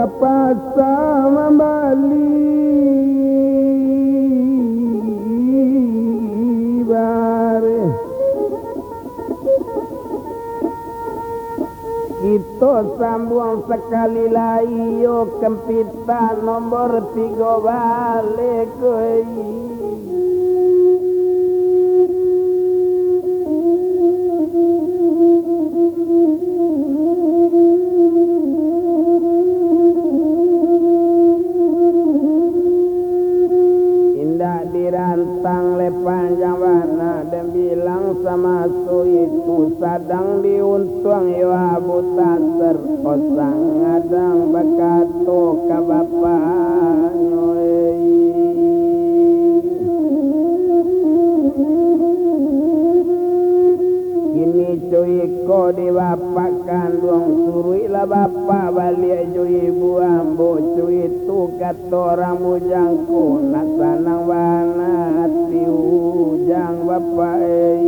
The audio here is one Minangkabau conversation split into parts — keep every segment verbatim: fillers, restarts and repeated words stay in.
Pasa mambali bareh. Kito sambuang sakali lai, yo, kempitak nombor tigo baleh ko, eh. Indak dirantang lai panjang bana, den bilang samaso itu sadang diuntuang yo Abu Tasar. Osang gadang bakato ka bapaknyo, "Ei, kini co iko di bapak kanduang, suruiklah bapak baliak jo ibu ambo, co itu ka torang bujang ko, nak sanang bana ati ujang bapak, ei."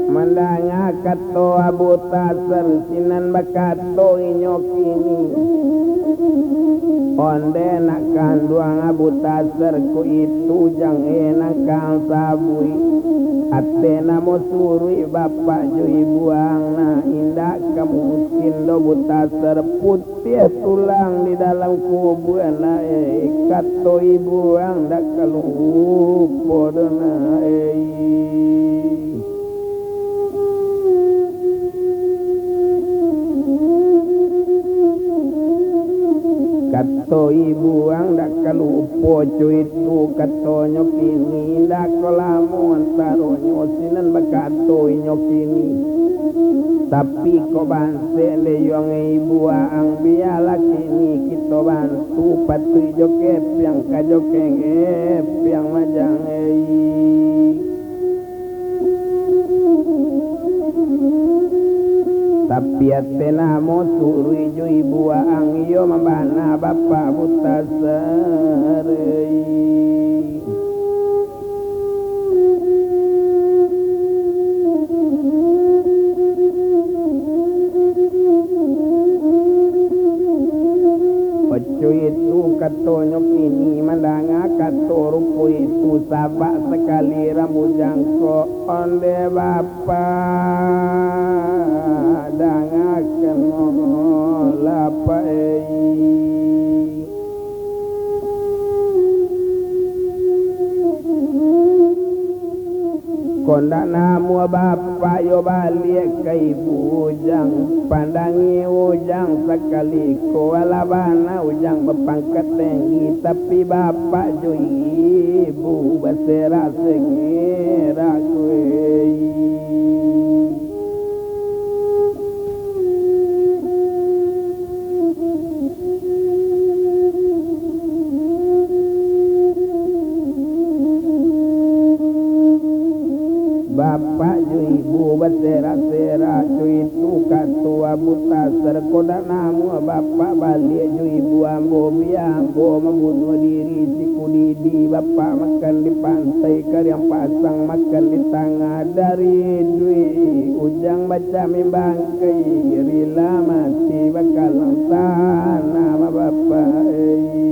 Mandanga kato Abu Tasar, sinan bakato inyo kini, "Onde nak kanduang Abu Tasar ko itu, jang e nan ka ang sabuik. Ate namo suruik bapak jo ibu ang, nah, indak ka mungkin doh Butasar putiah tulang di dalam kubua, nah, eh, kato ibu ang ndak ka lupo doh, nah, eh." Kato ibu ang ndak ka lupo co itu, katonyo kini, indak ko lamo antaronyo, sinan bakato inyo kini. Tapi kok bansek leyuang ibu ang, bialah kini kito bantu patuik jo kepiang ka jo kepiang majang ei. Tapi ate namo suruik jo ibu ang iyo mambana bapak Butasar. Oco itu katonyo kini mandanga kato rupo itu, sabak sakali rambujang ko, onde bapak, dangakan molah, Pak, ei. Kok ndak namuah bapak yo baliak ka ibu ujang, pandangi ujang sakali ko, alah bana ujang bapangkat tenggi, tapi bapak jo ibu baserak-sengerak ko ei. Bapak jo ibu baserak-serak, co itu kato Abu Tasar, kok ndak namuah bapak baliak jo ibu ambo, bia ambo mambunuah diri siku didi, bapak makan di pantai, kariang pasang makan di tangah, dari iduik ujang bacamin bangkai, rila mati bakalang tanah, bapak ei.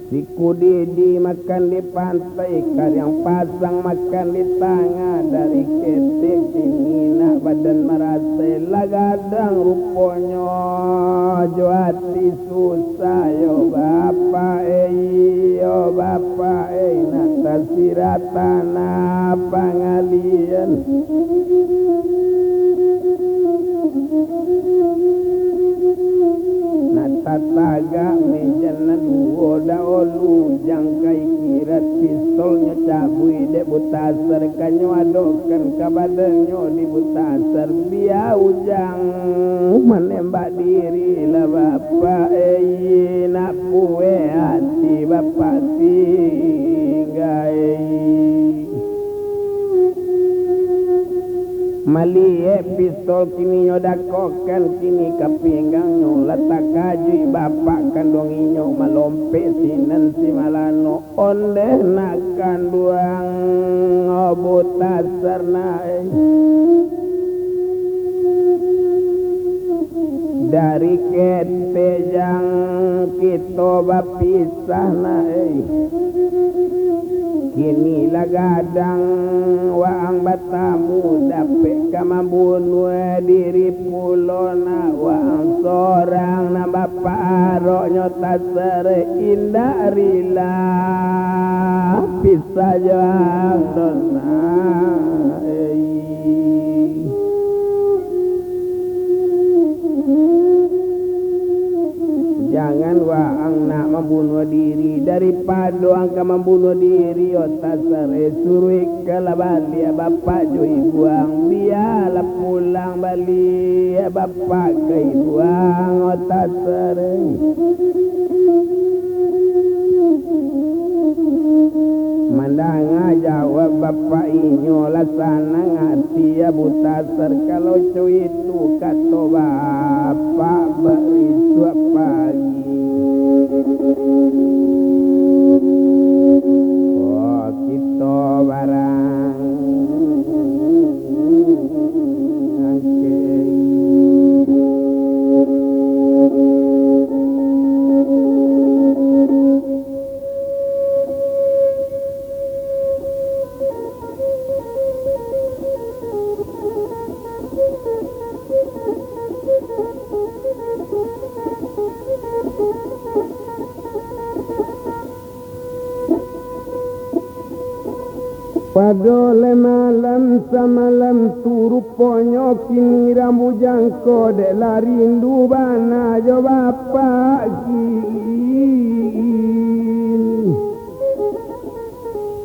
Siku didi makan di pantai, kariang pasang makan di tangah, dari ketek kini nak badan marasai, lah gadang ruponyo jo ati susah, yo bapak ei, yo bapak ei, nak tasirah tanah pangalian. Nak tatagak mejan nan duo dahulu, jang ka ikirat pistolnyo cabuik dek Butasar, kanyo adokkan ka badannyo di Butasar, bia ujang manembak diri lah bapak ei, nak pueh ati bapak tingga ei. Maliek pistol kini nyo dakokkan kini ka pinggangnyo, lah takajuik bapak kanduang inyo, malompek sinan si Malano. Ondeh nak kanduang, Abu Tasar nak, eh. Dari ketek jang kito bapisah nak, eh. Kini lah gadang waang batamu, dapek ka mambunuah diri pulo nak, waang sorang nan bapaaroknyo Tasar, indak rila pisah jo ang doh nak, ei. Jangan waang nak mambunuah diri, daripado ang ka mambunuah diri, o Tasar, eh, suruikkanlah baliak bapak jo ibu ang, bialah pulang baliak bapak ka ibu ang, o Tasar, eh. Mandanga jawab bapak inyo, lah sanang ati Abu Tasar, kalau co itu kato bapak barisuak pagi. Oh, kito barang angkei. Pado lai malam samalam tu, ruponyo kini rambu jangko, dek lah rindu bana jo bapak kini.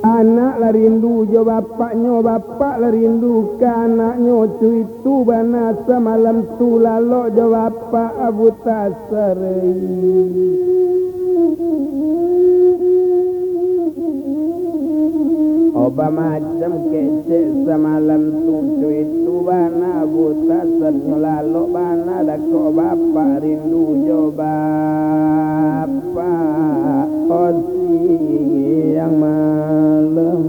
Anak lah rindu jo bapaknyo, bapak lah rindu ka anaknyo, cuitu bana samalam tu lalok jo bapak Abu Tas- Sarai. Oba macam kecek samalam tu, cuitu bana Abu Tasar, nyo lalok bana dakok bapak, rindu jo bapak, o siang malam.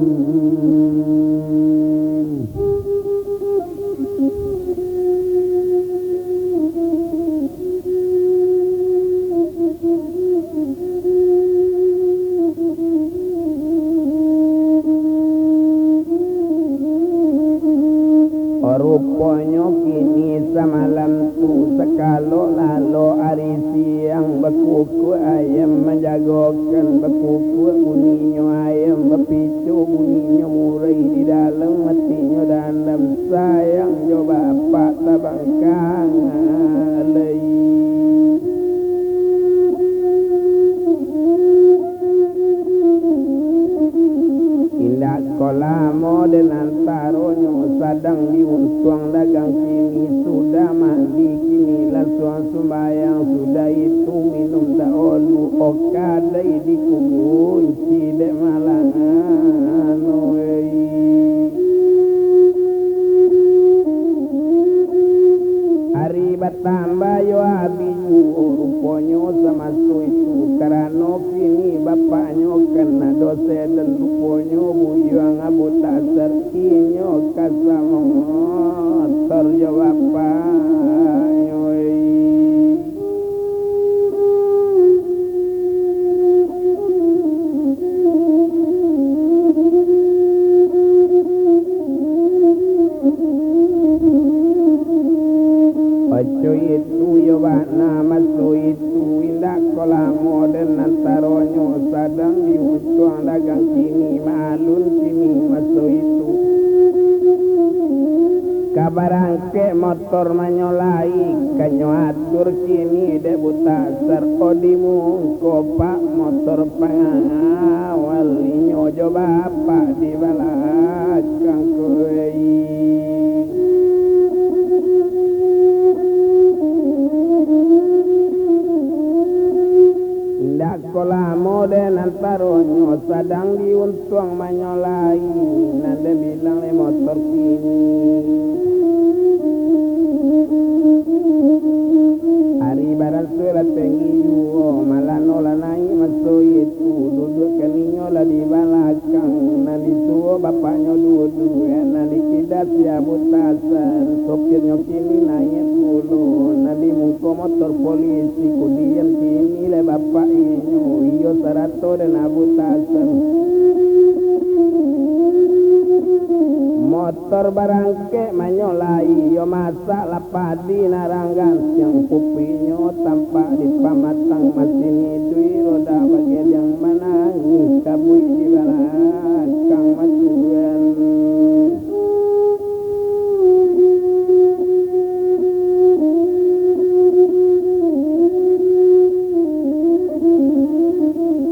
Ruponyo kini samalam tu, sakalo lalok ari siang, bakukuak ayam manjagokan, bakukuak buninyo ayam, bapi- Cu buninyo murai di dalam atinyo dandam, sayang jo bapak tabangkang lai. Indak ko lamo den antaronyo sadang diuntuang dagang kini, sudah mandi kini lansuang sumbayang, sudah itu minum dahulu, o kadai dikunci dek malangan, oi. Ari batambah yo abih juo ruponyo samaso itu, karano kini bapaknyo kan ado sadang ruponyo buyuang Abu Tasar, inyo ka samo motor jo bapaknyo, oi. Oco itu yo bana maso itu, indak ko lamo den antaronyo sadang diuntuang dagang kini, maalun kini maso itu. Ka barangkek motor manyolai, ka nyo atur kini dek Buta Sar, o di muko pak motor pangawal, inyo jo bapak di balakang, koi. Indak ko lamo den antaronyo sadang diuntuang manyolai, nan den bilang lai motor kini. bapaknyo duduak, nan di kida si Abu Tasan, sopirnyo kini naiak pulo, nan di muko motor polisi, kudian kini lai bapak inyo, iyo sarato den Abu Tasan. Motor barangkek manyolai, iyo masak lah padi naranggan, siang kupinyo tampak di pamatang, masin iduik roda bageliang, manangih kabuik di balakang matuan.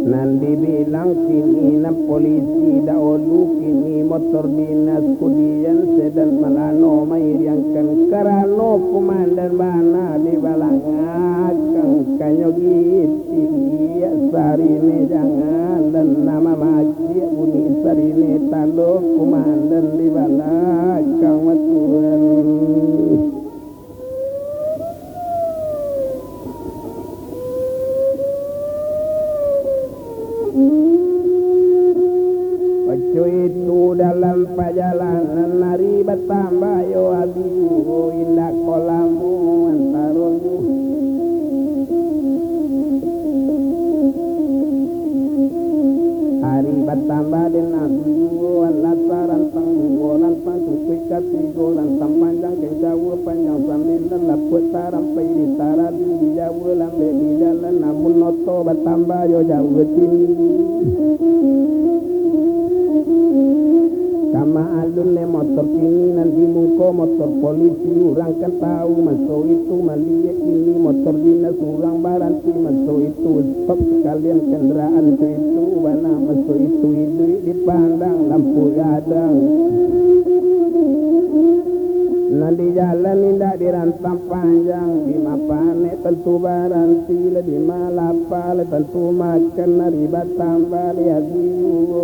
Nan dibilang kini nan polisi dahulu, kini motor dinas, kudian sedan malano mairiangkan, karano kumandan bana di balakang, kanyo gitiak sarine jangan, dan nama makiak bunyi sarine talo, kumandan di balakang matuan. Oco itu dalam pajalanan, ari batambah yo abih juo, indak ko lamo antaronyo. Ari batambah den abih juo, alah sarantang duo, rantang sukuik katigo, rantang panjang ka jawo, panjang sambilan, lapuak tarampai di taradu, di jawo lambek di jalan, namun oto batambah yo jawo kini. Kama alun le motor kini, nan di muko motor polisi, urang kan tahu maso itu maliek, kini motor dinas urang baranti maso itu. Stop sakalian kandaraan, co itu bana maso itu, iduik dipandang lampu gadang. Nan di jalan indak dirantang panjang, di ma panek tantu baranti, lah di ma lapa lah tantu makan, ari batambah lah abih juo.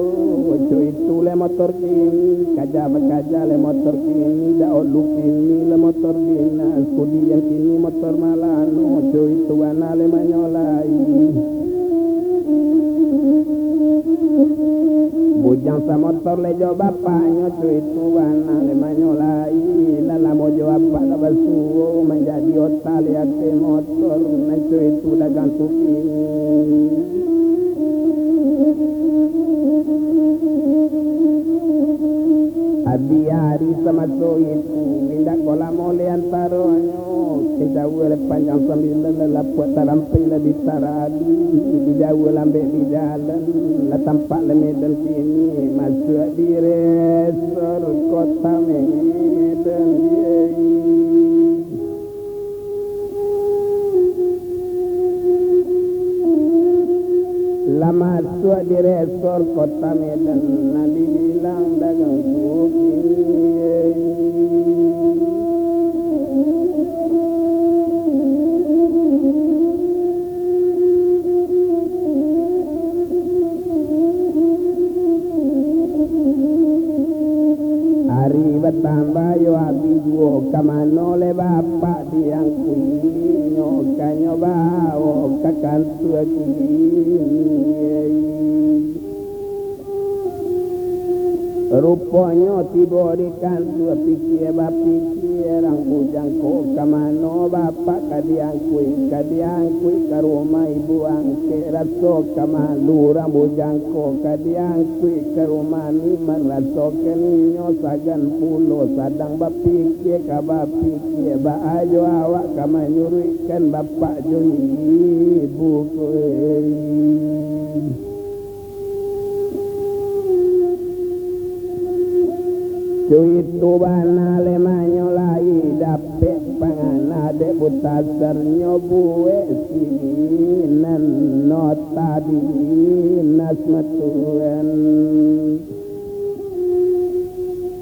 Co itu le motor kini, kaja bakaja le motor kini, dahulu kini le motor dinas, kudian kini motor malano, co itu bana le manyolai. Bujang samotor le jo bapaknyo, co itu bana le manyolai. Lah lamo jo apak ka basuo, manjadi ota le ateh motor, nan co itu dagang tu kini. Abih ari samaso itu, indak ko lamo le antaronyo, kincawa le panjang sambilan, lah lapuak tarampai lah di taradu, di jawo lambek di jalan, lah tampak le medan kini, masuak di resor kota Medan. Lah masuak di resor kota Medan, nan dibilang dagang suki. Ari batambah yo abih juo, ka mano le bapak diangkuinyo, kanyo bawo ka kantua kini. Ruponyo tibo di kantua, pikia bapikia, rang bujang ko ka mano bapak ka diangkuik, ka diangkuik ka rumah ibu angkek, raso ka malu rang bujang ko ka diangkuik ka rumah ni, marasokan inyo sagan pulo, sadang bapikia ka bapikia, baa jo awak ka manyuruikkan bapak jo ibu ko. Co itu bana le manyolai, dapek pangana dek butasarnyo buek sinan nota dinas matuan.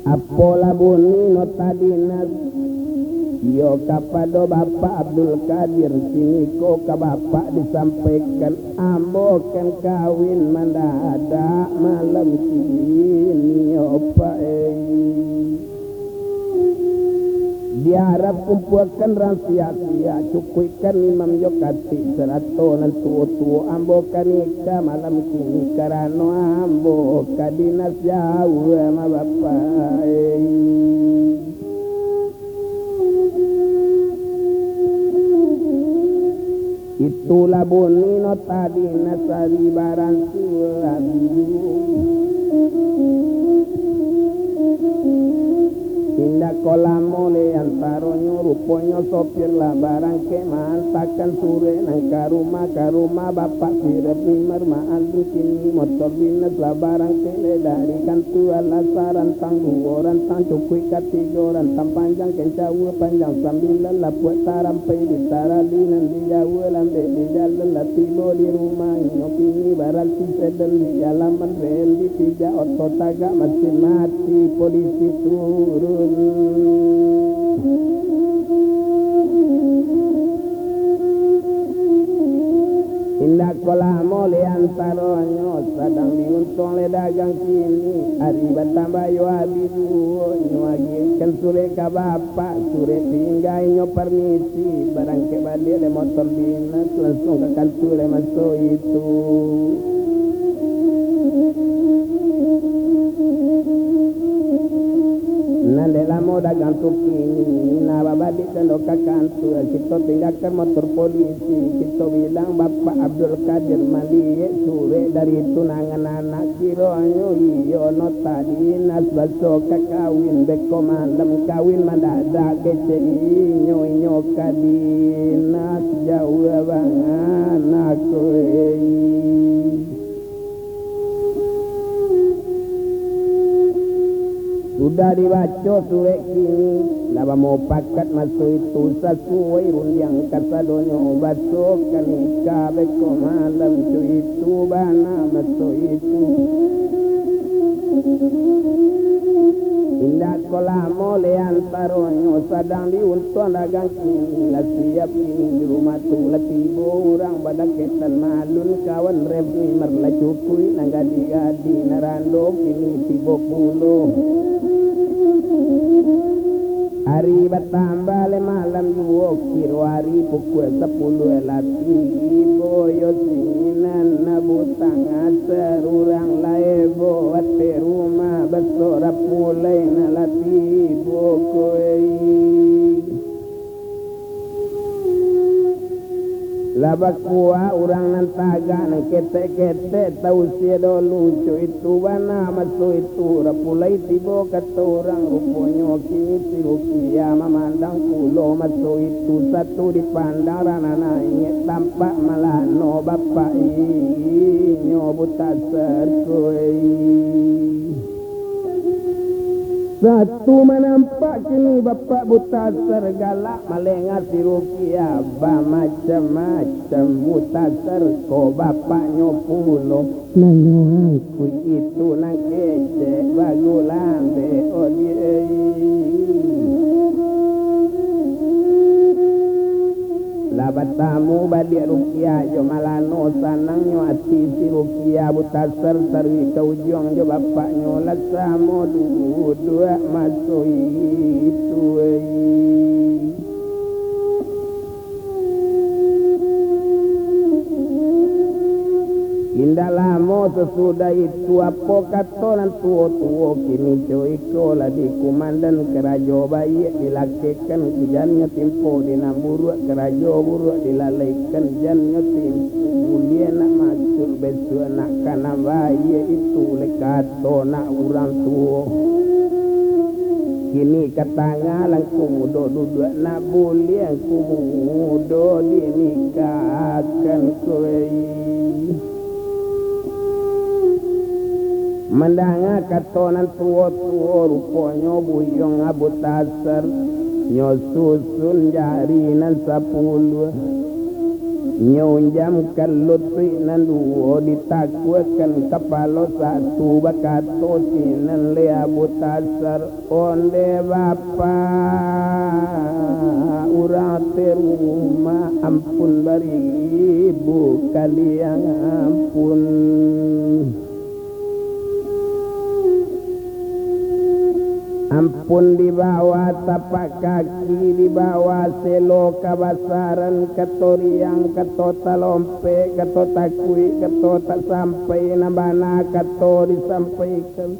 Apolah bunyi nota dinas, iyo kapado Bapak Abdul Kadir, kini ko ka Bapak disampaikan, ambo kan kawin mandadak malam kini, iyo Pak, eh. Diarap Kumpuakan rang siak-siak, cukuikkan imam jo katik, sarato nan tuo-tuo, ambo ka nikah malam kini, karano ambo ka dinas jauah ma bapak. Itulah bunyi nota dinas ari barantua. Indak ko lamo lai antaronyo, ruponyo sopir lah barangkek maantakan surek nan ka rumah, ka rumah Bapak Sirep Mimer Ma'alun. Kini motor dinas lah barangkek lai dari kantua, lah sarantang duo rantang, cukuik ka tigo rantang, panjang kencawa panjang sambilan, lapuak tarampai di tarali nan di Jawa, lambek di jalan lah tibo di rumah. Inyo kini baranti sedan di alaman rel, dipijak oto tagak, masin mati, polisi turun. Indak ko lamo lai antaronyo, sadang diuntuang lai dagang kini, ari batambah yo abih juo. Nyo agiahkan surek ka bapak, surek tingga inyo parmisi, barangkek baliak lai motor dinas, lansuang ka kantua lai maso itu. Nan dek lamo dagang tu kini, nah babaliak kan do ka kantua, kito tinggakan motor polisi, kito bilang Bapak Abdul Kadir maliek surek dari tunangan anak, kironyo iyo nota dinas, baso ka kawin, beko malam kawin mandadak, kecek inyo, inyo ka dinas jauah bangan ako ei. Sudah dibaco surek kini, lah bamupakat maso itu, sasuai rundiang kasadonyo, baso ka nikah beko malam, co itu bana maso itu. Indak ko lamo lai antaronyo, sadang diuntuang dagang kini, lah siap kini di rumah tu, lah tibo urang badaketan, Ma'alun kawan Refni, marlah cukuik nan gadih-gadih, nan rando kini tibo pulo. Ari batambah lai malam juo, kiro ari pukua sapuluah lah tibo yo sinan, nah butang asa urang lai bo, ateh rumah baso rapulai, nah lah tibo ko ei. Lah bakuak urang nan tagak, nan ketek-ketek tausia dolu, co itu bana maso itu, rapulai tibo kato urang, ruponyo kini si Rukiah mamandang pulo maso itu, satu dipandang ranah naiak tampak malano bapak inyo Butasar ko ei. Satu manampak kini bapak Butasar galak, malengah si Rukiah bamacam-macam, Butasar ko bapaknyo pulo, nan nyo angkuik itu nan kecek bagu lambek odiei. Lah batamu baliak Rukiah jo malano, sanangnyo ati si Rukiah, Butasar taruih ka ujuang jo bapaknyo, lah samo duduak maso itu ei. Indak lamo sasudah itu, apo kato nan tuo-tuo kini, co iko lah di kumandan, karajo baiak dilakekan, jannyo timpo di nan buruak, karajo buruak dilalaikan, jannyo timpo buliah nak masuak, bisuak nak ka nan baiak, itu lai kato nak urang tuo. Kini ka tangah lah Angku Mudo duduak, nak buliah Angku Mudo dinikahkan ko ei. Mandanga kato nan tuo-tuo, ruponyo buyuang Abu Tasar, nyo susun jari nan sapuluah, nyo unjamkan lutuik nan duo, ditakuakan kapalo satu, bakato sinan lai Abu Tasar, Ondeh Bapak, urang ateh rumah, ampun baribu kali ampun. Ampun di bawah tapak kaki, di bawah selo kabasaran, kato riang, kato talompek, kato takuik, kato tak sampai, nan bana kato disampaikan.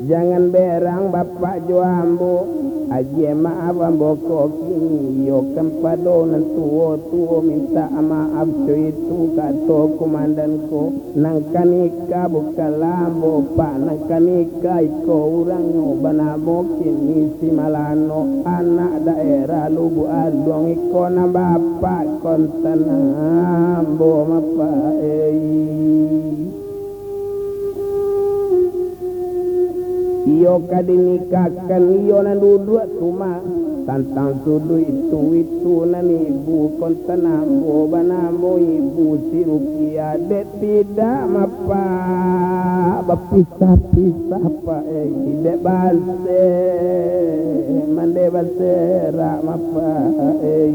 Jangan berang bapak jo ambo, agiah maaf ambo ko kini, iyo kan pado nan tuo-tuo mintak maaf, co itu kato kumandan ko. Nan ka nikah bukanlah ambo, Pak, nan ka nikah iko urangnyo banamo kini si Malano, anak daerah Lubuak Aluang, iko nan bapak kontan ambo, Bapak, eh. Iyo ka dinikahkan, iyo nan duduak tu mah. Tantang suduik itu, itu nan ibu kontan ambo banamo ibu si Rukiah, dek tidak mapak bapisah-pisah, Pak, eh, dek banse, mandeh banserak mapak, eh.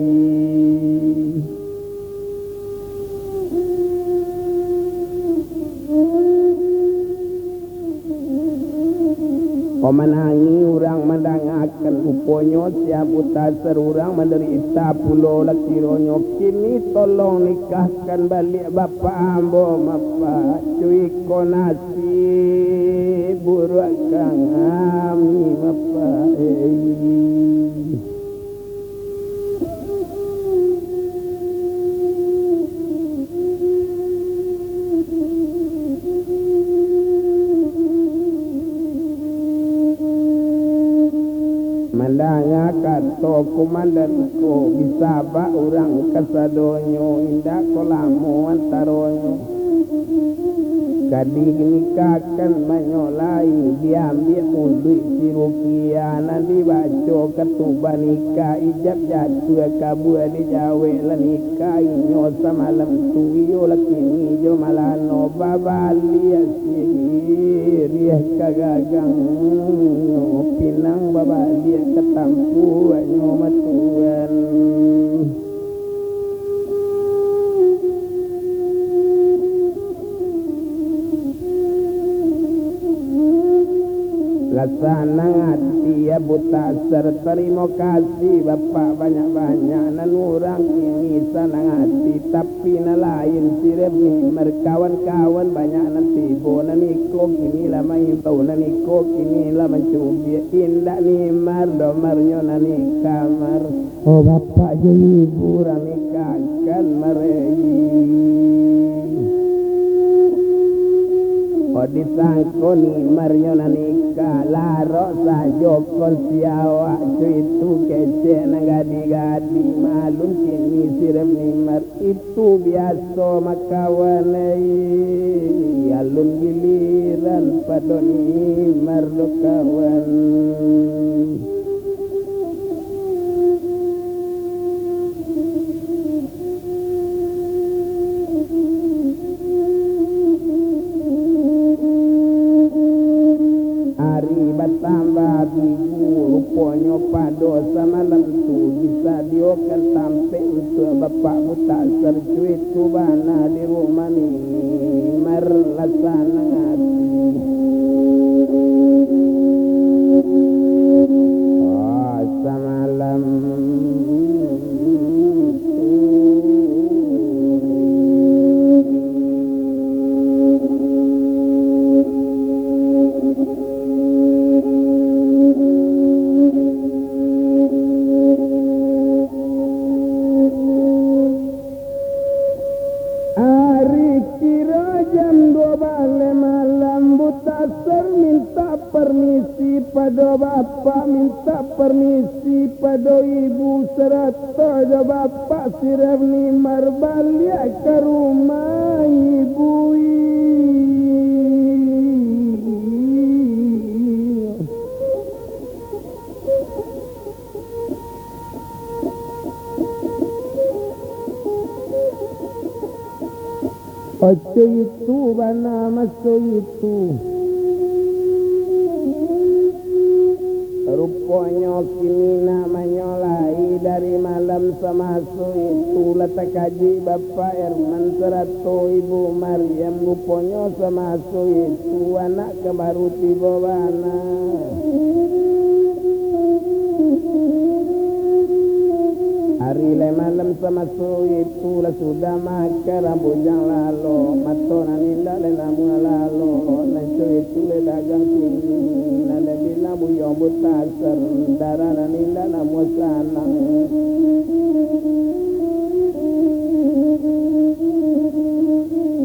Ko manangih urang mandangakan, ruponyo si Abu Tasar urang mandarita pulo lah kironyo. Kini tolong nikahkan baliak bapak ambo, mapak, cuiko nasib buruak kami, mapak, eh. Mandanga kato kumandan ko, bisabak urang kasadonyo, indak ko lamo antaronyo. Ka dinikahkan banyo lai, diambiak muluik si Rukiah, nan dibaco katuban nikah, ijab jatuah kabua dijawek, lah nikah inyo samalam tu, iyo lah kini jo Malano babaliak siriah ka gagangnyo, pinang babaliak ka tampuaknyo matuan. Lah sanang ati Abu Tasar, tarimo kasih Bapak banyak-banyak, nan urang kini sanang ati, tapi nan lain si Remimar, kawan-kawan banyak nan tibo, nan iko kini lah maimbau, nan iko kini lah mancubiak, indak Nimar doh marnyo nan nikah mar. Oh, bapak jo ibu urang nikahkan marei. Oh, disangko Nimar nyo nan nikah, larok sajo kon si awak, cuitu kecek nan gadi-gadi, malun kini si Remimar. Itu biaso makawan, eh, alun giliran pado Nimar do kawan. Ari batambah minggu, ruponyo pado samalam tu disadiokan tampek untuak Bapak Butak Sarcuit tu bana di rumah Nimar lah sanang ati. Oh, samalam tu. Ari kiro jam duo baleh malam, Butasar mintak permisi pado bapak, mintak permisi pado ibu, sarato jo bapak si Remimar baliak ka rumah ibu. Oco itu bana maso itu. Ruponyo kini nak manyolai dari malam samaso itu lah takajuik Bapak Herman sarato Ibu Mariam. Ruponyo samaso itu anak baru tibo bana. Ari lai malam samaso itu lah sudah makan, bujang lalo, mato nan indak lai namuah lalo, nan co itu lai dagang kini, nan lai bilang buyuang buta sar, darah nan indak namuah sanang.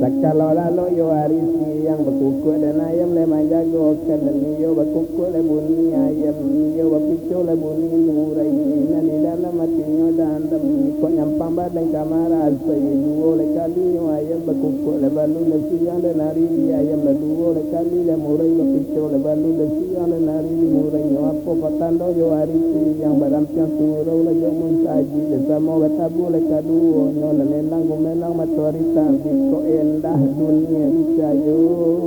Sakalo lalok yo ari siang, bakukuak den ayam lai manjagokan, iyo bakukuak lai bunyi ayam, iyo bapico lai bunyi murai, nan di dalam atinyo dandam, kok nyampang badan ka marasai, duo lai kalinyo ayam bakukuak lai balun, lai siang den ari di ayam, baduo lai kali lai murai, bapico lai balun, lai siang den ari di murai, nyo apo patandonyo ari siang, barampiang surau lai jo muntajik, lai samo batabuah lai kaduonyo, lai melang gumelang matoari tabik, kok endah dunia dicayonyo.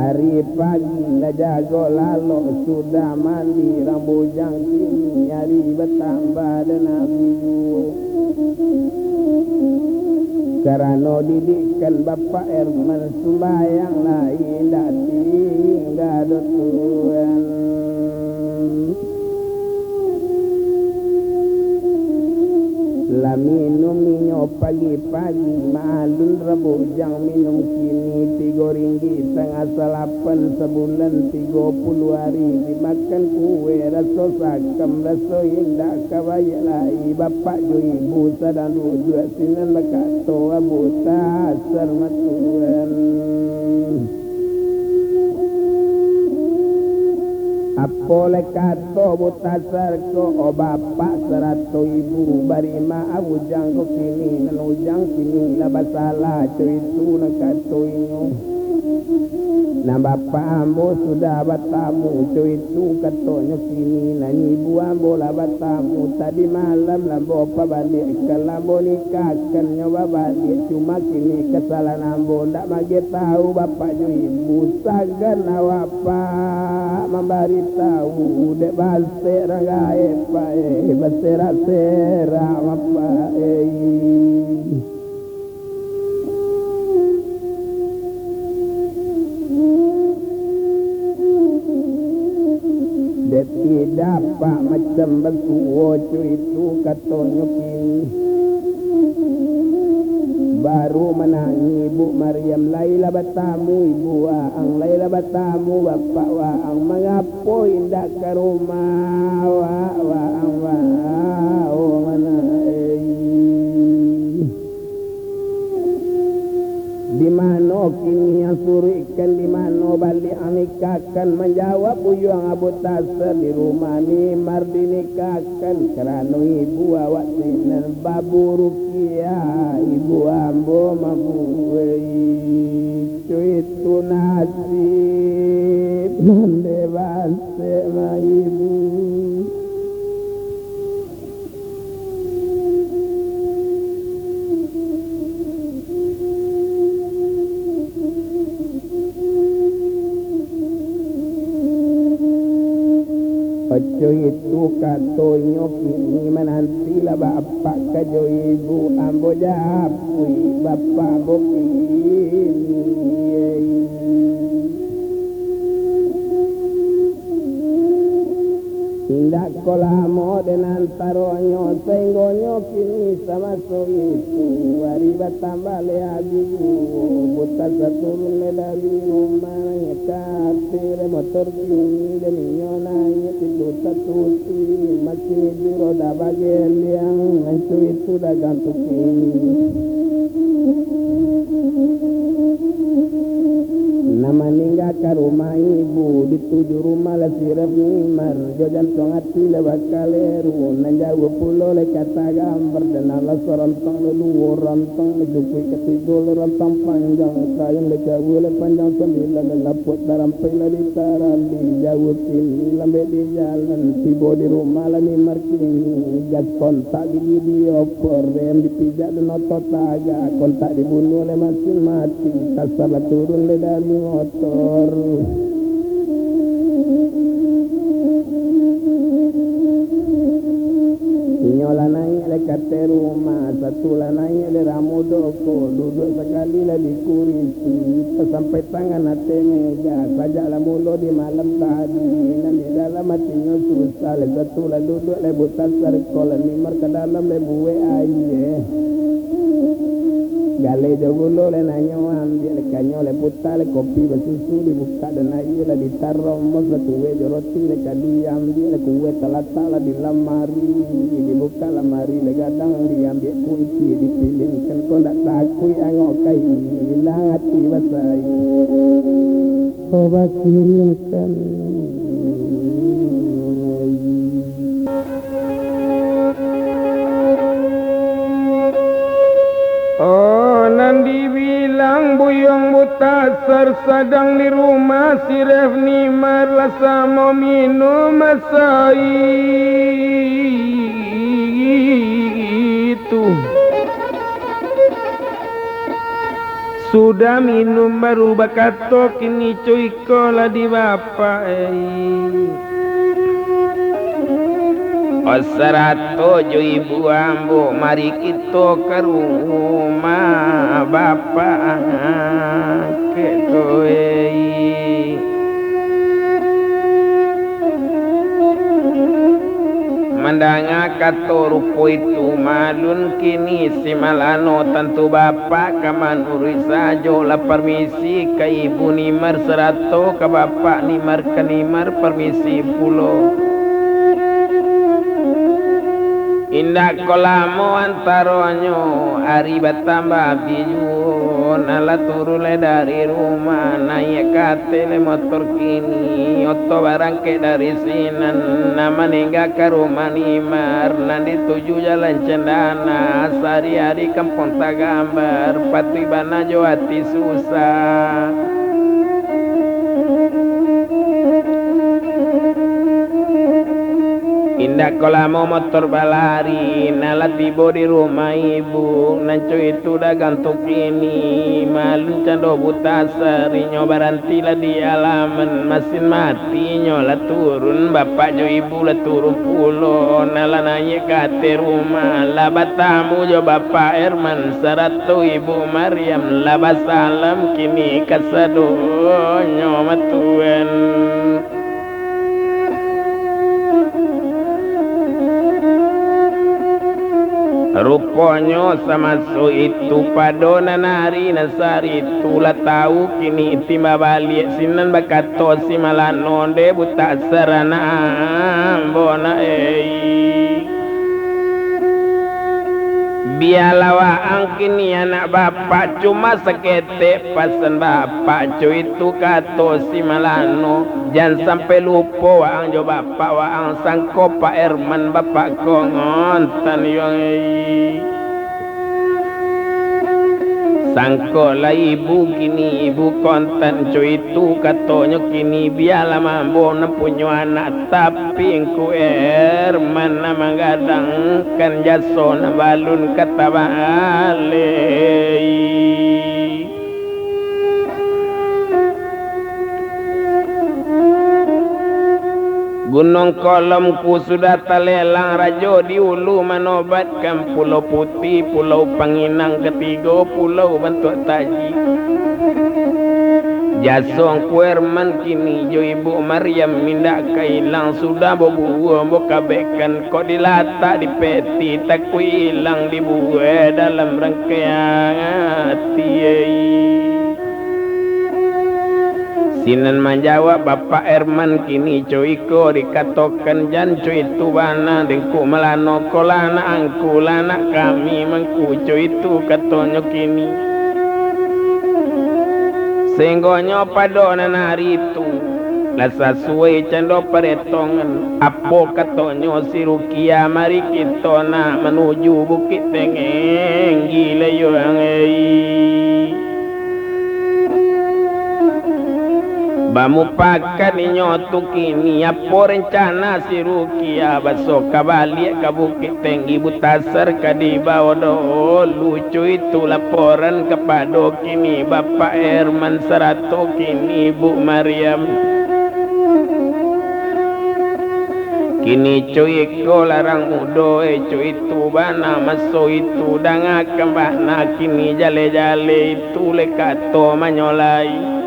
Ari pagi lah jago lalok, sudah mandi rang bujang, kini ari batambah den abih juo. Karano didikan Bapak Herman, sumbayang lai indak tingga doh tuan. Lah minum inyo pagi-pagi, maalun rang bujang minum kini, tigo ringgik satangah salapan sabulan, tigo puluah ari, dimakan kue raso sakam, raso indak ka baiak lai, bapak jo ibu sadang duduak sinan bakato, Abu Tasar matuan. Apo lai kato Buta Sarko, o bapak sarato ibu, bari ma a bujang ko kini, nan ujang kini lah basalah, co itu nan kato inyo. Nan bapak ambo sudah batamu, co itu katonyo kini, nan ibu ambo lah batamu, tadi malam lah ambo pabaliak, ka lah ambo nikahkan nyo babaliak, cuma kini kasalahan ambo ndak maagiah tahu bapak jo ibu, sagan awak Pak mambaritahu, dek basek rang gaek Pak, eh, baserak-serak Bapak, eh. Dek tidak Pak macam basuo, co itu katonyo kini. Baru manangih Ibu Mariam, lai lah batamu Ibu Waang, lai lah batamu Bapak Waang, mangapo indak ka rumah Wa-, Waang, Waang, oh, mana, eh. Di mano kini ang suruikkan, di mano baliak ang nikahkan, manjawab buyuang Abu Tasar, di rumah Ni Mar dinikahkan. Kan karano ibu awak sinan baburukiah, ibu ambo mabuai, co itu nasib nan dek basek mah ibu. Oco itu katonyo kini, manantilah bapak ka jo ibu ambo japuik bapak ambo kini. Indak ko lamo den antaronyo, sainggonyo kini samaso itu, ari batambah leh abih juo, Buta Sar turun leh dari rumah, naik ka ateh leh motor kini, den inyo naik tigo tatutuik, makin di roda bageliang, itu, itu dagang tu kini. Nan maninggakan rumah ibu, dituju rumah lah si Ref Ni Mar, jo jantuang ati lah bakaleru, nan jauah pulo lai ka tagambar, dan alah sarontang lah duo rantang, lah cukuik katigo lah rantang panjang, kain lah jauah lah panjang sambilan, lah lapuak tarampai lah di tarali, jauah kini lambek di jalan, tibo di rumah lah Ni Mar kini, gas kontak di video call, rem dipijak dan oto tagak, kontak dibunuah lai masin mati, Tasar lah turun lai dari motor. Ateh rumah, satu lah naiak dek ramudo ko, duduak sakali lah di kurisi, tasampai tangan ateh meja, sajak lah mulo di malam tadi, nan di dalam atinyo susah, lah satu lah duduak, lah buta sarko, lah nimar ka dalam, lah buek aia. Galeh jo gulo, lah nanyo ambiak, lah kanyo, lah puta, lah kopi basusu, dibukak dan aia, lah ditarombos, lah kuek jo roti, lah ka diambiak, lah kuek talatak, lah di lamari, dibu- Ka lamari lah gadang, diambiak kunci, dipiliangkan, kok ndak takuik angok ka ilang ati basai. Kok bakiringkan. Oh, nan dibilang buyuang buta sar sadang di rumah si Ref Nimar lah samo minum masai tu. Sudah minum baru bakato, kini cuy ko lah di bapak, eh. Oh, sarato jo ibu ambo, mari kito ka rumah bapak kito, eh. Mandanga kato rupo itu, malun kini si Malano, tantu bapak ka manuruik sajo lah parmisi. Parmisi ka Ibu Nimar sarato ka Bapak Nimar, ka Nimar parmisi pulo. Indak ko lamo antaronyo, ari batambah abi juo, nan lah turun lai dari rumah, naiak ka ateh lai motor kini, oto barangkek dari sinan, nan maningga ka rumah Nimar, nan dituju Jalan Cendana, sari-ari Kampuang Tagambar, patuik bana jo ati susah. Indak ko lamo motor balari, nan lah tibo di rumah ibu, nan co itu dagang tu kini, malun cando buta sari, nyo baranti lah di alaman, masin mati nyo lah turun, bapak jo ibu lah turun pulo, nan lah naiak ka ateh rumah, lah batamu jo Bapak Herman, sarato Ibu Mariam, lah basalam kini kasadonyo matuan. Ruponyo samaso itu pado nan ari nan sari tu lah tau kini, timba baliak sinan bakato si Malano, deh buta saranak ambo nak ei. Bialah waang kini anak bapak, cuma saketek pasan bapak, co itu kato si Malano, jan sampai lupo waang jo bapak waang, sangko Pak Herman bapak ko ngontan yo ei. Sangko lah ibu kini ibu kontan, co itu katonyo kini, bialah mambo nan punyo anak, tapi Ngku Herman nan manggadangkan jaso nan balun ka tabalei. Gunuang Kolom Ngku sudah talelang, rajo di ulu manobatkan Pulau Putih, Pulau Panginang katigo, pulau bantuak taji. Jaso Ngku Herman kini jo Ibu Mariam indak ka ilang, sudah babuo bakabekan, kok dilatak di peti, takuik ilang dibuek dalam rangkaian ati. Sinan manjawab Bapak Herman kini, co iko dikatokan, jan co itu bana, deh Ngku Malano ko lah anak angku, lah anak kami mangku, co itu katonyo kini. Sehinggonyo pado nan ari tu, lah sasuai cando paretongan, apo katonyo si Rukiah, mari kito nak manuju Bukik Tenggi, layuang ei. Bamupakat inyo tu kini, apo rencana si Rukiah, baso ka baliak ka Bukik Tenggi, buta sar ka dibao dahulu, co itu laporan kapado kini Bapak Herman sarato kini Ibu Mariam. Kini co iko larang mudo, eh, co itu bana maso itu, dangakan bana kini jaleh-jaleh itu lai kato manyolai.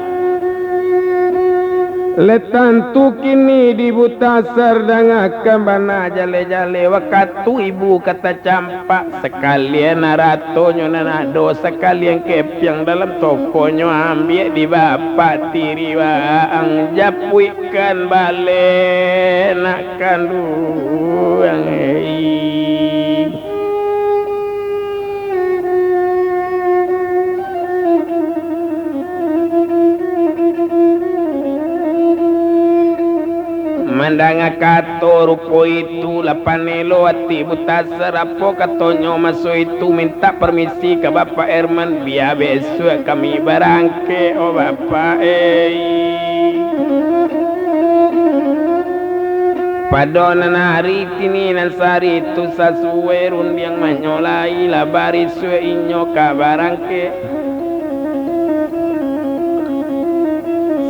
Lai tantu kini di Butasar dangakan bana jaleh-jaleh, wakatu ibu ka tacampak. Sakalian aratonyo nan ado, sakalian kepiang dalam tokonyo, ambiak di bapak tiri waang, japuikkan baleh nak kanduang. Mandanga kato rupo itu, lah panelo ati Butasar, apo katonyo maso itu, mintak parmisi ka Bapak Herman, bia besuak kami barangkek, oh Bapak, eh. Pado nan ari kini nan sari tu sasuai rundiang manyolai, lah barisuak inyo ka barangkek.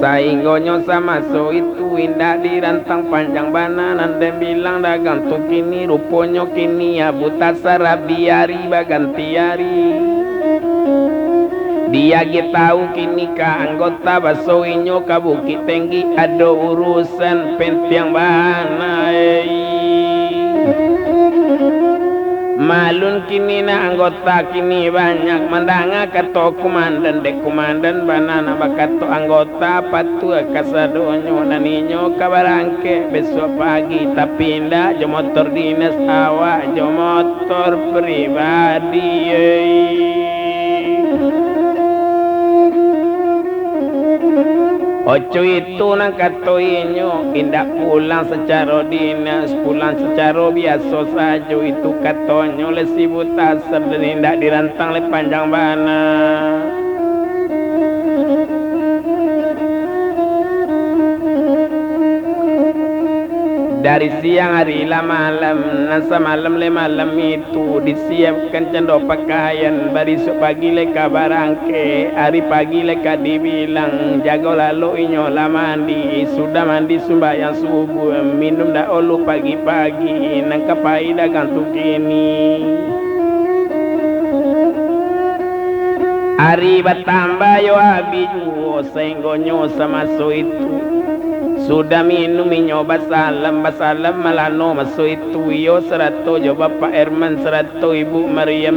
Sainggonyo samaso itu indak dirantang panjang bana nan den bilang dagang tu kini, ruponyo kini Abu Tasarabi ari baganti ari. Diagiah tahu kini ka anggota baso inyo ka Bukik Tinggi ado urus san pentiang bana, ei. Malun kini nak anggota kini banyak, mandanga kato kumandan, dek kumandan bana nak bakato anggota patuah kasadonyo, nan inyo ka barangkek besuak pagi, tapi indak jo motor dinas, awak jo motor pribadi, ei. Ocu itu nan kato inyo, indak pulang sacaro dinas, pulang sacaro biaso sajo, itu katonyo lai si Butasar, dan indak dirantang lai panjang bana. Dari siang ari lah malam, nan samalam lai malam itu, disiapkan cando pakaian, barisuak pagi lai ka barangkek, ari pagi lai ka dibilang, jago lalok inyo lah mandi, sudah mandi sumbayang subuah, minum dahulu pagi-pagi, nan ka pai dagang tu kini. Ari batambah yo abih juo, sainggonyo samaso itu. Sudah minum inyo basalam, basalam malano maso itu, iyo sarato jo Bapak Herman sarato Ibu Mariam.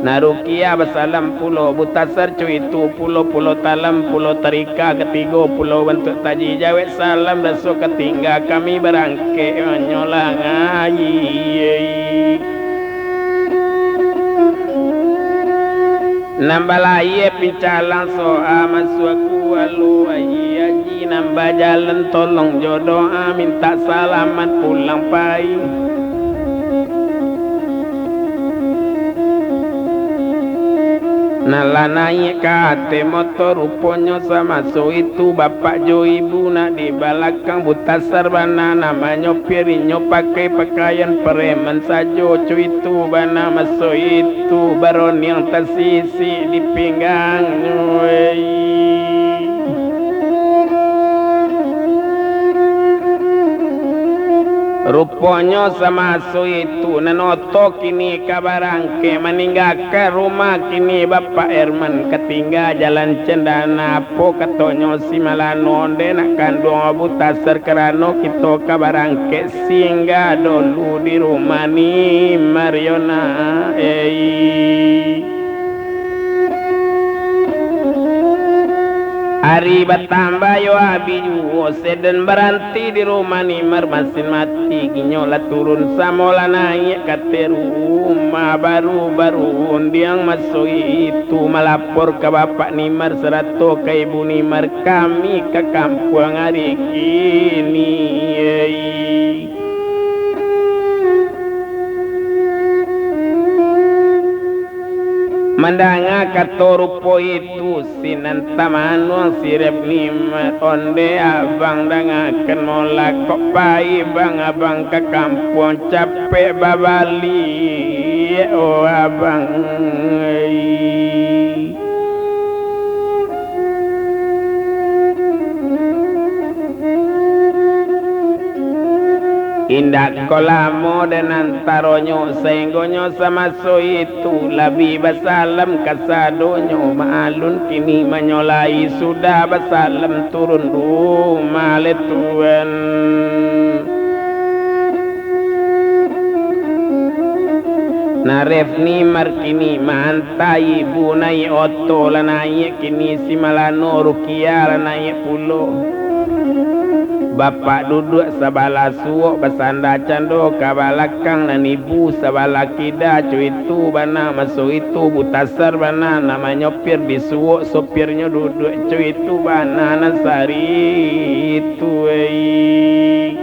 Nak Rukiah basalam pulo, Butasar co itu pulo, pulo talam, pulo tarika, katigo pulo bantuak taji, jawek salam raso ka tingga, kami barangkek manyolang aia. Nan balayia pincalang soa masuak kualo, aia aji nan bajalan tolong jo doa, mintak salamat pulang pai. Nan lah naiak ka ateh moto, ruponyo samaso itu bapak jo ibu nak di balakang, Butasar bana namonyo, pirinyo pakai pakaian pareman sajo, co itu bana maso itu, baroniang tasisik di pinggangnyo, ei. Ruponyo samaso itu, nan oto kini ka barangkek, maninggakan rumah kini Bapak Herman, ka tingga jalan cendana, apo katonyo si Malano, onde nak kanduang Abu Tasar, karano kito ka barangkek, singgah dulu di rumah ni Mariona, ei. Ari batambah yo abih juo, sedan baranti di rumah Nimar, masin mati, inyo lah turun samo lah naiak ka ateh rumah. Baru-baru undiang maso itu malapor ka Bapak Nimar sarato ka Ibu Nimar, kami ka kampuang ari kini, ei. Mandanga kato rupo itu, sinan tamanuang sirep Nimar, onde abang dangakan molakok pai, bang, abang ka kampuang capek babaliak, oh abang, ei. Indak ko lamo den antaronyo, sainggonyo samaso itu labiah basalam kasadonyo. Ma'alun kini manyolahi, sudah basalam turun rumah le tuan. Naref ni markini maantai bu naiak oto lah naiak kini si Malano Rukiah lah naiak pulo. Bapak duduak sabalah suok, basanda cando ka balakang, nan ibu sabalah kida. Cuitu bana maso itu, butasar bana nan manyopir di suok, sopirnyo duduak. Cuitu bana nan sari itu, ei.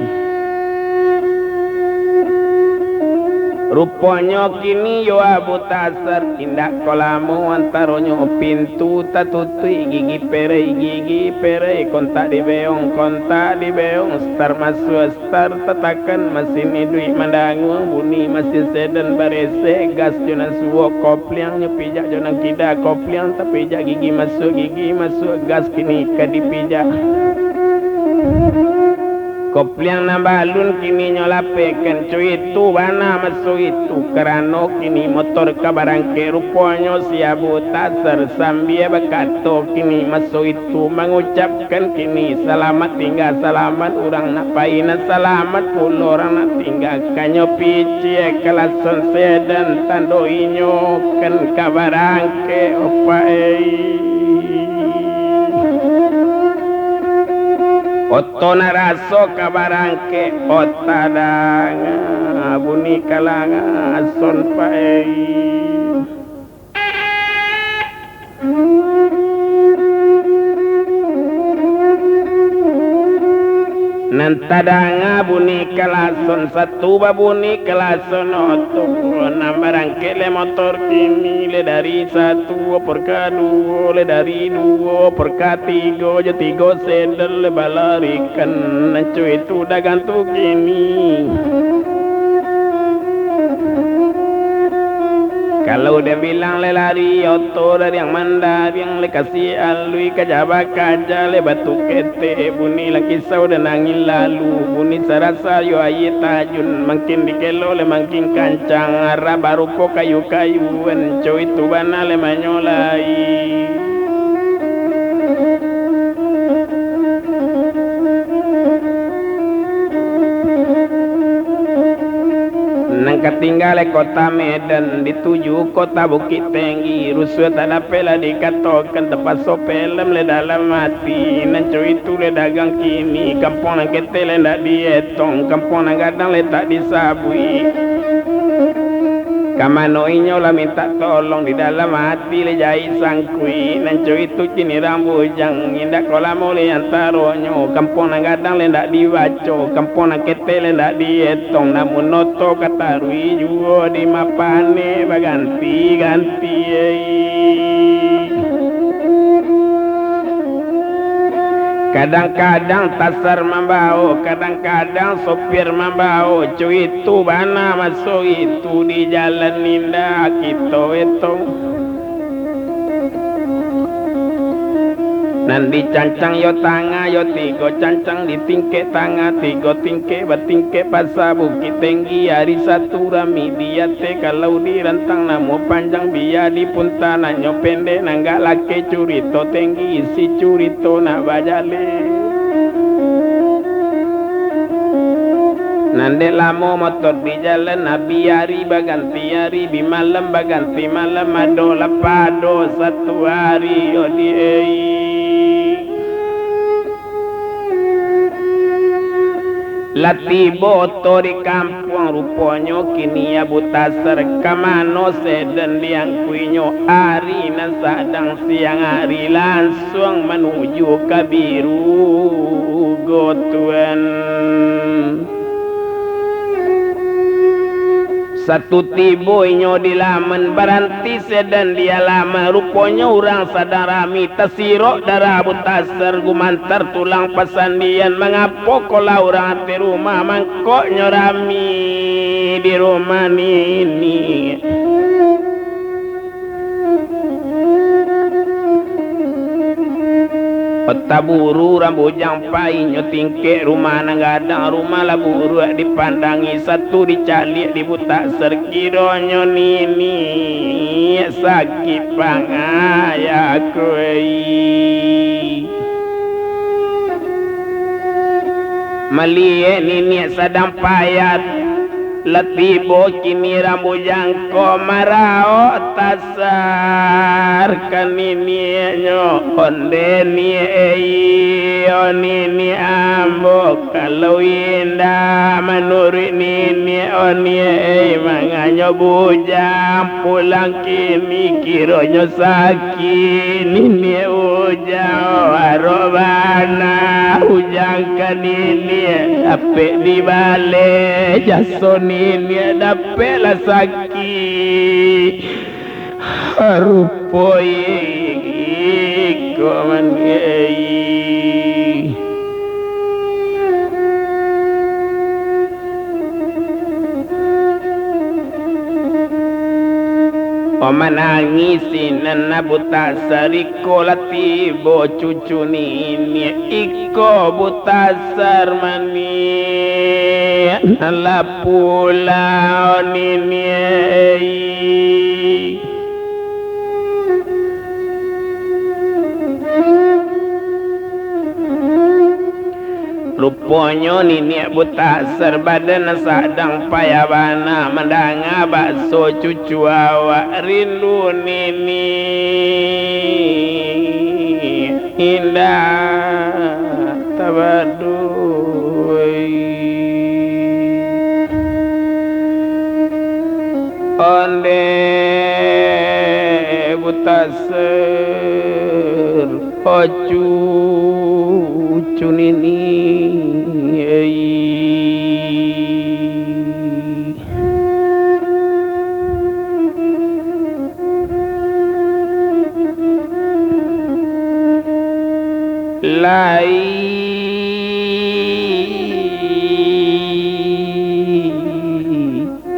Ruponyo kini yo Abu Tasar, indak ko lamo antaronyo pintu tatutuik, gigi perei, gigi perei, kontak dibeong, kontak dibeong, star masuak, star tatakan, masin iduik mandanguang, bunyi masin sedan baresek, gas jo nan suok kopliang, nyo pijak jo nan kida, kopliang tapijak, gigi masuak, gigi masuak, gas kini ka dipijak. Kopliang nan balun kini nyo lapehkan, cuitu bana maso itu, karano kini motor ka barangkek. Ruponyo si Abu Tasar sambia bakato kini maso itu, mangucapkan kini, salamat tingga, salamat urang nak pai, nan salamat pulo urang nak tingga. Kanyo piciak kalason sedan, tando inyo kan ka barangkek, opa ei. Oto nak raso ka barangkek, ota danga bunyi kalanga son paei. Nan tadanga bunyi kalason satu, babunyi kalason oto, nan barangkek le motor kini, le dari satu, oper ka duo, le dari duo, oper ka tigo, jo tigo sendal le balarikan, nan cuitu dagang tu kini. Kalau den bilang le lari oto, dariang mandariang le kasi alui, kaja bakaja le batu ketek, bunyi lah kisau den angin lalu, bunyi sarasa yo aia tajun, mangkin dikelo le mangkin kancang, arah barupo kayu-kayuan, cuitu bana le manyolai. Nan ka tingga le kota Medan, dituju kota Bukik Tinggi, rusuah tak dapek lah dikatokan, tapaso pelem le dalam ati, nan cuitu le dagang kini, kampuang nan ketek le ndak dietong, kampuang nan gadang le tak disabuik. Ka mano inyo lah mintak tolong, di dalam ati le jaik sangkuik, nan cuitu kini rang bujang, indak ko lamo le antaronyo, kampuang nan gadang le ndak dibaco, kampuang nan ketek le ndak dietong, namun oto ka taruih juo di mapanek baganti-ganti. Kadang-kadang tasar mambao, kadang-kadang sopir mambao, cuitu bana maso itu di jalan indak kito etong. Nan dicancang yo tangah, yo tigo cancang di tingkek tangah, tigo tingkek batingkek pasa Bukik Tinggi, ari satu rami di ateh, kalau dirantang namo panjang, bia dipunta nan nyo pendek, nan gak lakeh curito tinggi, isi curito nak bajaleh. Nan dek lamo motor di jalan, abih ari baganti ari, bi malam baganti malam, ado lah pado satu ari, yo di ei. Lah tibo oto di kampuang, ruponyo kini Abu Tasar, ka mano sedan diangkuinyo, ari nan sadang siang ari, lansuang manuju ka Biru Gotuan. Satu tibo inyo di laman, baranti sedan di alaman, ruponyo urang sadang rami, tasirok darah Abu Tasar, gumantar tulang pasandian, mangapo ko lah urang ateh rumah, mangkoknyo rami di rumah nini. Taburu urang bujang pai, nyo tingkek rumah nan gadang, rumah lah buruak dipandangi, satu dicaliak di butak sar, kironyo niniak sakik pangayak ko, ei. Maliek niniak sadang payah, lah tibo kini urang bujang ko maraok tas- sar ka niniaknyo, onde ni ei, o niniak ambo, kalau indak manuruik niniak, o ni ei, manganyo bujang pulang kini, kironyo sakik niniak bujang, o arok bana bujang ka niniak, dapek dibaleh jaso niniak, dapeklah sakik. Rupo iko mangiai. Manangih sinan Abu Tasar, iko lah tibo cucu niniak, iko Abu Tasar maniak, nan lah pulang niniak. Ruponyo niniak Abu Tasar badan sadang payah bana mandanga baso cucu awak, rindu niniak indak tabaduai. Onde Abu Tasar, o cucu niniak. Lai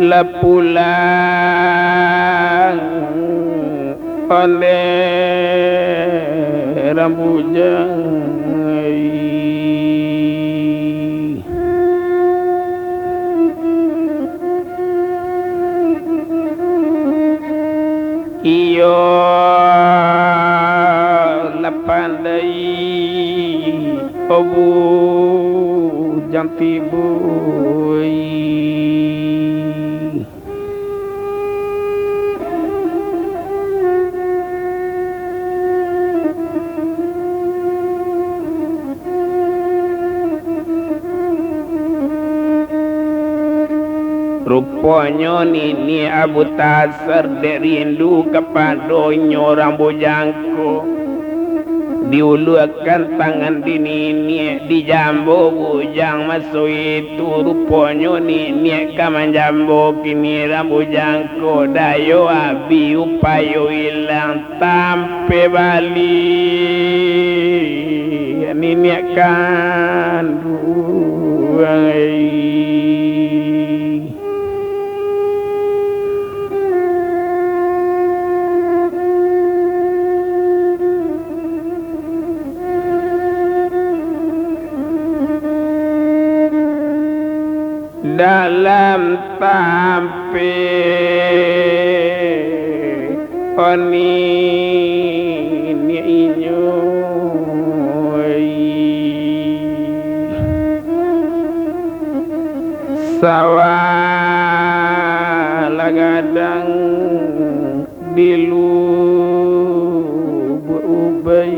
lah pulang onde urang bujang. Iyo lah pandai, o bujang tibo. Ruponyo niniak Abu Tasar dek rindu kapadonyo urang bujang ko. Diuluakan tangan di niniak, dijambo bujang maso itu. Ruponyo niniak ka manjambo kini urang bujang ko, dayo abih upayo ilang, tampek baliak niniak kanduang. Dalam tampek oni ni inyo, sawah lah gadang di lubuak ubai.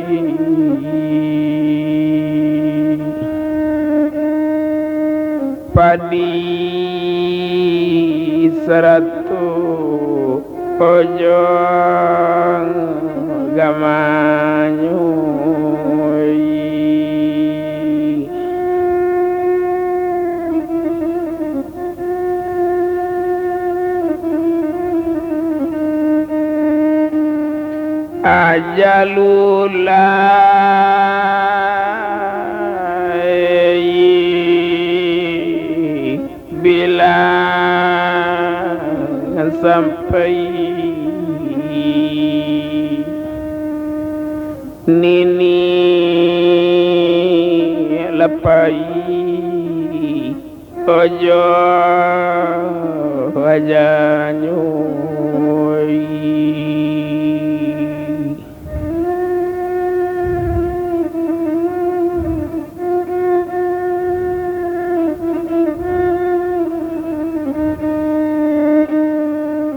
Padi sarato ojong gamanyo. Ajalullah bilang sampai. Niniak lah pai, ojo ajanyo.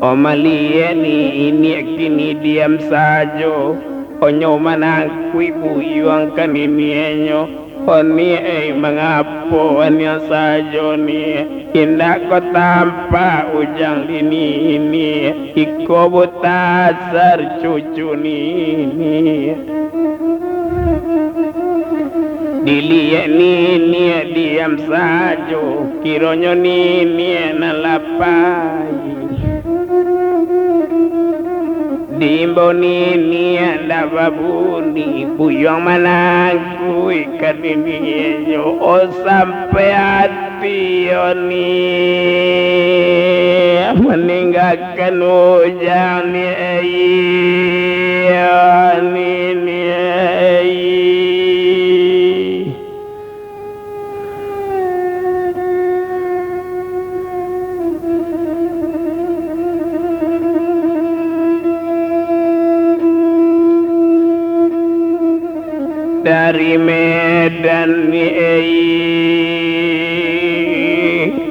Oh, maliek niniak kini diam sajo, onyo manangkuik buyuang ka niniaknyo. Oh, Niak, eh, mangapo Niak sajo, Niak? Indak ko tampak ujang di niniak, iko butasar cucu niniak. Diliek niniak diam sajo, kironyo niniak nan lah pai. Diimbau niniak ndak babunyi, buyuang manangkuik ka niniaknyo. Oh, sampai ati, oh, Niak, maninggakan ujang, Niak, eh, oh, Niniak, eh. Dari Medan ni, ei,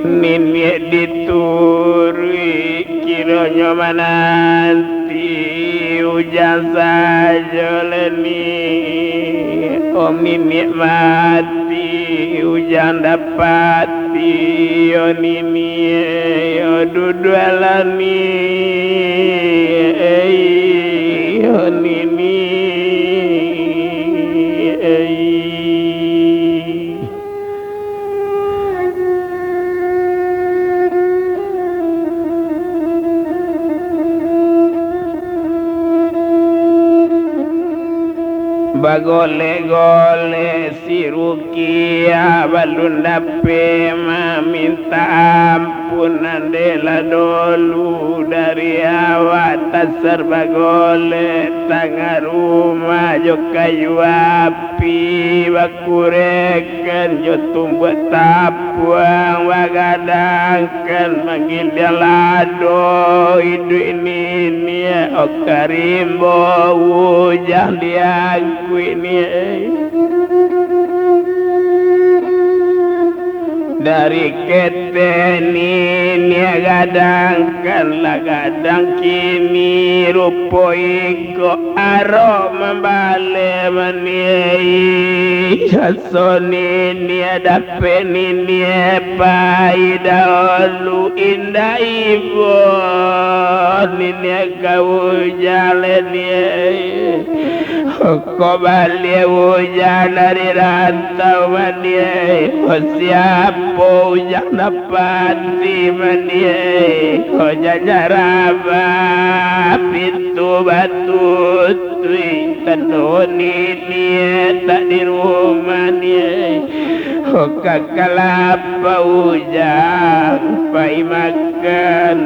niniak dituruik, kironyo mananti ujang sajo lai ni. Om niniak mati, ujang dapati, yo niniak, yo duduaklah ni, ei, yo niniak, ei. Bagolek-golek si Rukiah, balun dapek mamintak ampunan, dek lah dolu dari awak, tasar bagolek tangah rumah jo kayu api, bakurek kan jo tumbuak tapuang, bagadangkan manggiliang lado, iduik niniak, oh, ka rimbo ujang diangkuik ni. Dari ketek niniak gadangkan lah gadang kini, rupo iko arok mambaleh maniai. Raso niniak dapek niniak pai dahulu, indak ibo niniak ka ujang lai niai. Kok baliak ujang dari rantau maniai, oh, siapo ujang dapati maniai, oh, jan jarabah pintu batu. Tuik tando niniak tak di rumah niai. Oh, ka kalapa ujang pai makan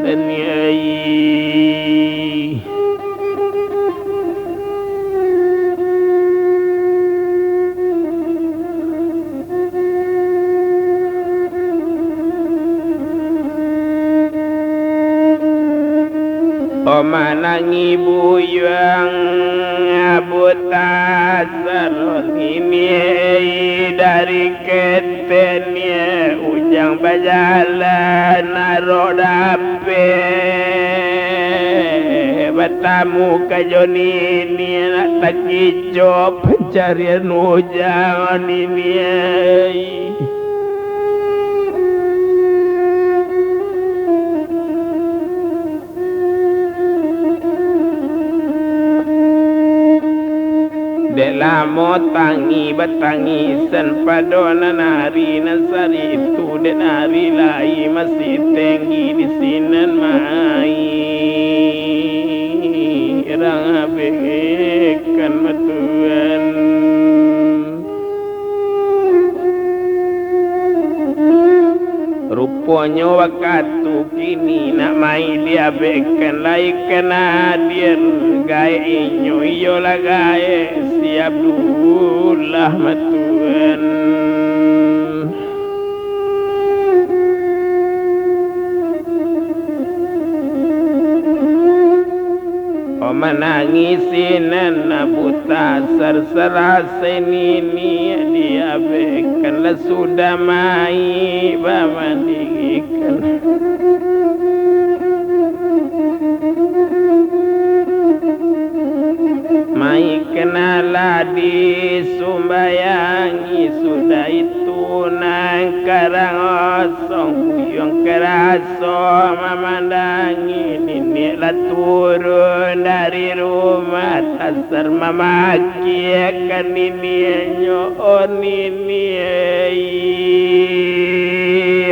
niai. Oh, manangih buyuang buta saro niniak dari ketek niak, ujang bajalan arok dapek batamu ka jo niniak, nak takico pancarian ujang niniak. Dek lamo tangih batangisan pado nan ari nan sari tu, dek ari lai masih tenggi di sinan mai. Rang abihkan matuan. Rupo Ponyo wakatu kini nak mai diabekkan lai ka Nadir, gaek inyo iyolah gaek si Abdullah Matuan. Oh, manangih sinan Abu Tasar, salasai niniak diabekkan, lah sudah mai bamandikan. Mai kena lah disumbayangi, sudah itu nan karang osong, buyuang karaso mamandangi, niniak lah turun dari rumah, Tasar mamakiakan niniaknyo, oh niniak,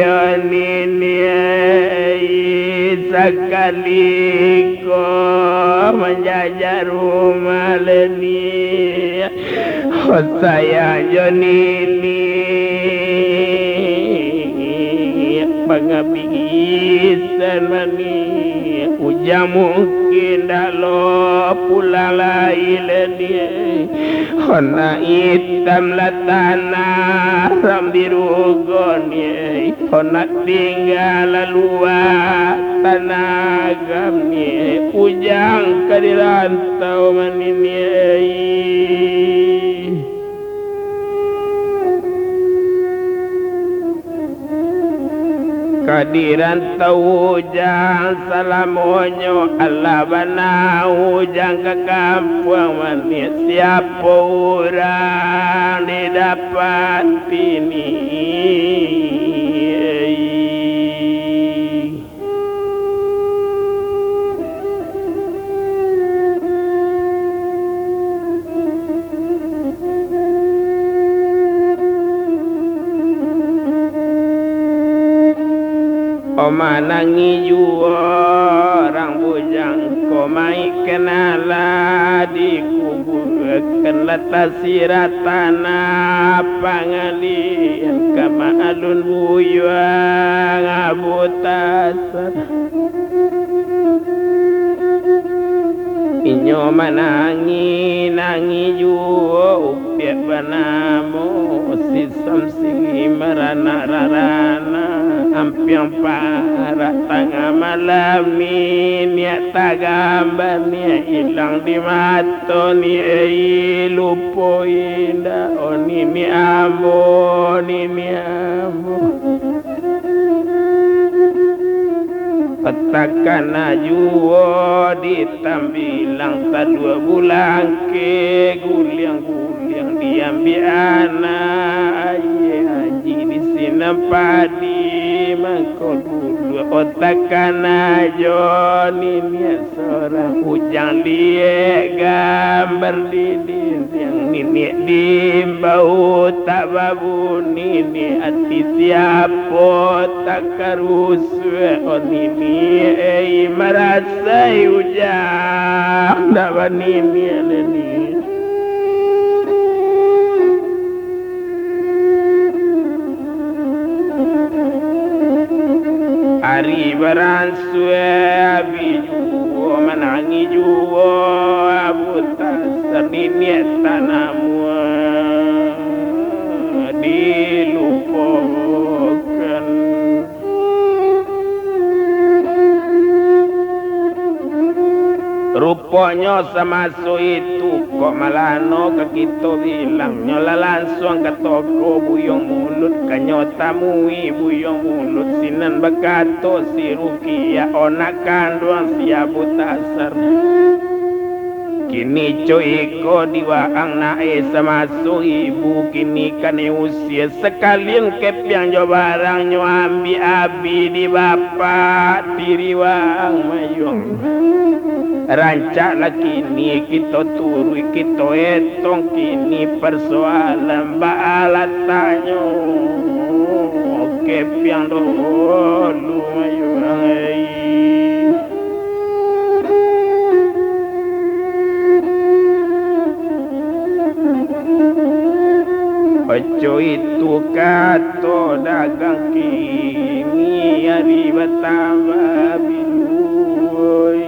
oh niniak, sakali ko manjajah rumah leni. Oh, sayang jo niniak, pangabisan mani, ujang mungkin dak lo pulang lai leni. Oh, nak itam lah tanah rang birugo ni. Oh, nak tingga lah luak tanah agam ni, ujang ka dirantau maniniak. Ka dirantau ujang salamonyo, alah bana ujang ka kampuang maniniak, siapo urang didapati ni. Oh, manangih juo rang bujang ko, mai kena lah dikubuakan, lah tasirah tanah pangalian ka ma alun buyuang Abu Tasar. Inyo manangih, nangih juo upiak banamo si Samsi maranak rarana. Ampiang parak tangah malam, niniak tagambang, niak ilang di mato ni, ei, lupo indak, oh niniak ambo, niniak ambo. Takana juo ditambilang, taduo bulangke guliang-guliang diambiak anak, aia aji di sinan padi mangko duluak. Oh, takana jo niniak sorang, ujang liek gambar di dindiang, niniak diimbau tak babunyi, ni ati siapo tak karusuah, oh niniak, ei, marasai ujang dak baniniak leni. Ari baransuah abih juo, manangih juo Abu Tasar, niniak tanamuah dilupokan. Ruponyo samaso itu, kok malano ka kito bilang, nyo lah lansuang ka toko Buyuang Mulut, ka nyo tamui Buyuang Mulut, sinan bakato si Rukiah, anak kanduang si Abu Tasar. Kini co iko diwaang nak e samaso ibu, kini kanai usia, sakalian kepiang jo barang nyo ambiak abih di bapak tiri waang mayuang. Rancaklah kini kito turuik, kito etong kini parsoalan baa lataknyo kepiang dahulu mayuang ai. Oco itu kato dagang kini. batambah biluai.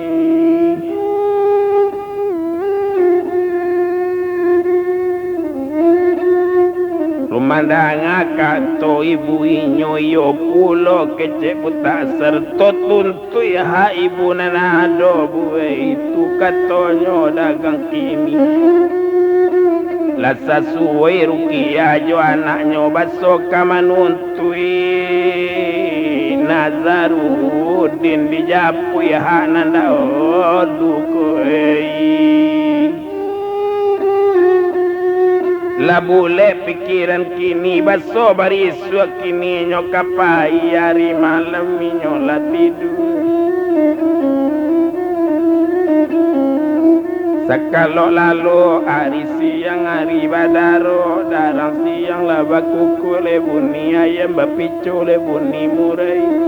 Rumandanga kato ibu inyo, iyo pulo kecek putak, sarato tuntuik hak ibu nan ado buwai tu, katonyo dagang kini. Lah sasuwai rukiah jo anaknyo, baso ka manuntuik Nazarudin, dijapuik hak nan dahulu ko, ei. Lah bulek pikiran kini, baso barisuak kini inyo ka pai, ari malam inyo lah tiduik. Sakalok lalok ari siang, ari badaro, darang siang lah bakukuak, lai bunyi ayam bapico, lai bunyi murai.